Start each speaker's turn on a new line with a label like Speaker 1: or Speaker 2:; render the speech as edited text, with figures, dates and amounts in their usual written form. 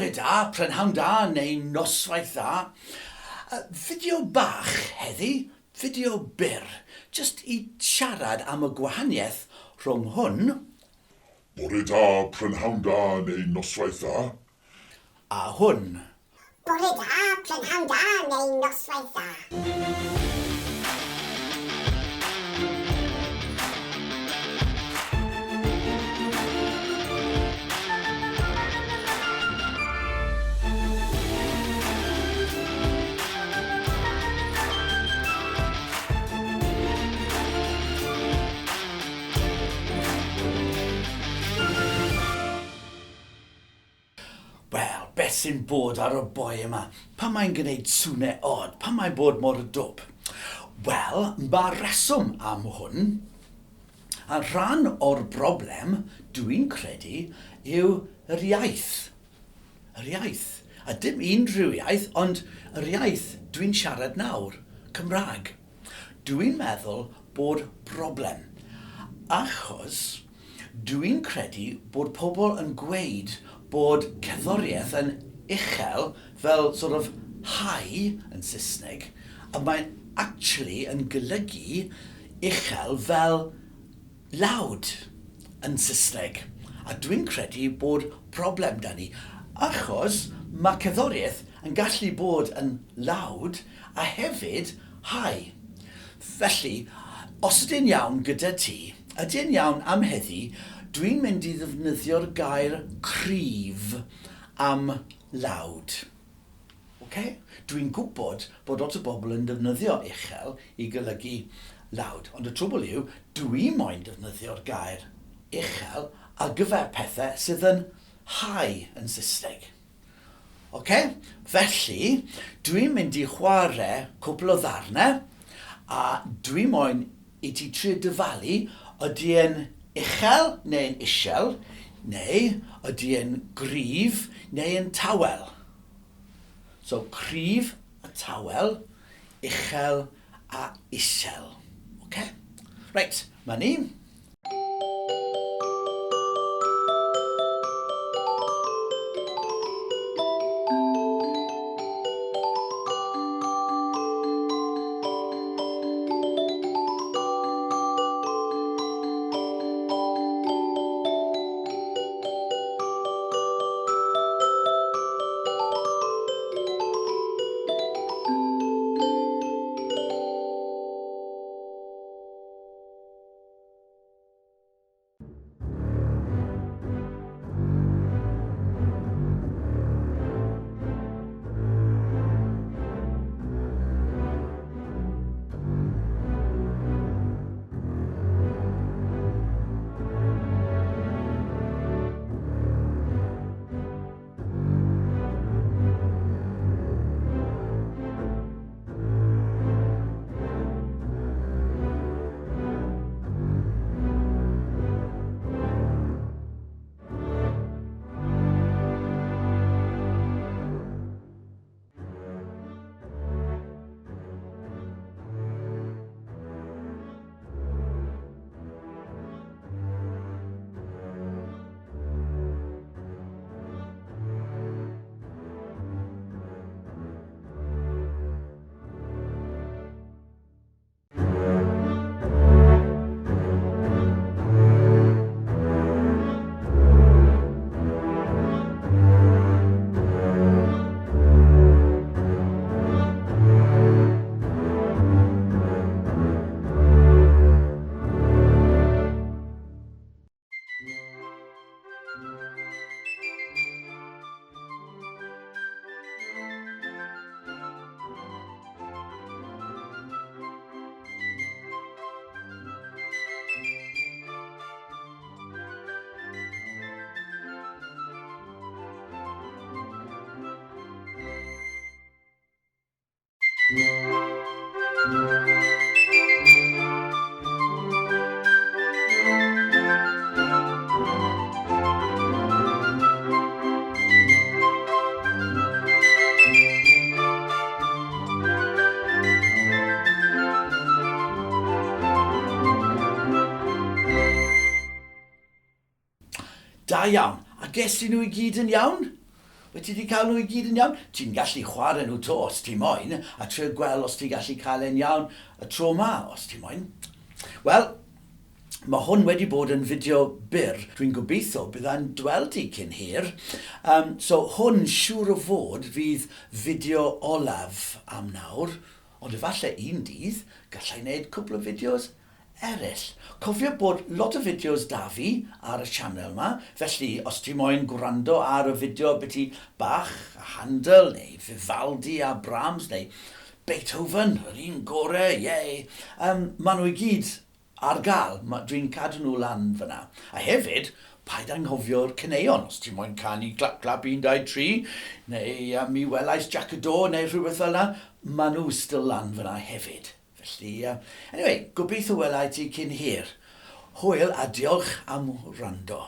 Speaker 1: Bore da, prynhawn da neu noswaith dda. Fideo bach heddi, fideo byr, jyst i siarad am y gwahaniaeth rhwng hwn.
Speaker 2: Bore da, prynhawn da neu noswaith dda.
Speaker 1: A hwn.
Speaker 3: Bore da, prynhawn da neu noswaith dda.
Speaker 1: Wel, beth sy'n bod ar y boi yma? Pam mae'n gwneud sŵne od? Pam mae'n bod mor dwp? Wel, mae rheswm am hwn. A rhan o'r broblem, dw i'n credu, yw yr iaith. Yr iaith. A dim unrhyw iaith, ond yr iaith dwi'n siarad nawr, Cymraeg. Dw i'n meddwl bod broblem. Achos Dw i'n credu bod pobl yn gweud bod cerddoriaeth yn uchel, fel sort of high yn Saesneg, a mae'n actually yn golygu uchel fel loud yn Saesneg. A dwi'n credu bod problem 'da ni, achos mae cerddoriaeth yn gallu bod yn loud a hefyd high. Felly, os ydy'n iawn gyda ti, ydy'n iawn am heddi, dwi'n mynd i ddefnyddio'r gair cryf am loud. Ok? Dwi'n gwybod bod lot o bobl yn defnyddio uchel i golygu loud, ond y trwbl yw, dwi moyn defnyddio'r gair uchel ar gyfer pethau sydd yn high yn Saesneg. Ok, felly dwi'n mynd i chwarae cwpl o ddarnau a dwi moyn i ti trio dyfalu ydy e'n uchel neu'n isel neu ydy e'n gryf neu yn tawel. So cryf a tawel, uchel a isel. Ok? Reit, ma ni. Da iawn. A ges i nhw i gyd yn iawn? Wyt ti wedi cael nhw i gyd yn iawn? Ti'n gallu chwarae nhw 'to os ti moyn, a trio gweld os ti'n gallu cael e'n iawn y tro 'ma, os ti moyn. Wel, mae hwn wedi bod yn fideo byr. Dwi'n gobeithio bydda'n dweld ti cyn hir. So hwn siŵr o fod fydd fideo olaf am nawr, ond efallai un dydd gallai wneud cwpl o fideos eraill. Cofio bod lot o fideos 'da fi ar y sianel 'ma, felly os ti moyn gwrando ar y fideo byti Bach a Handel neu Vivaldi a Brahms neu Beethoven, yr un gore, yay! Maen nhw i gyd ar gael, dwi'n cadw nhw lan fyna. A hefyd, paid anghofio'r caneuon, os ti moyn canu clap clap 1, 2, 3, neu Mi Welais Jac y Do neu rhywbeth fel 'na, maen nhw still lan fyna hefyd. Felly, anyway, gobeithio wela i ti cyn hir. Hwyl a diolch am wrando.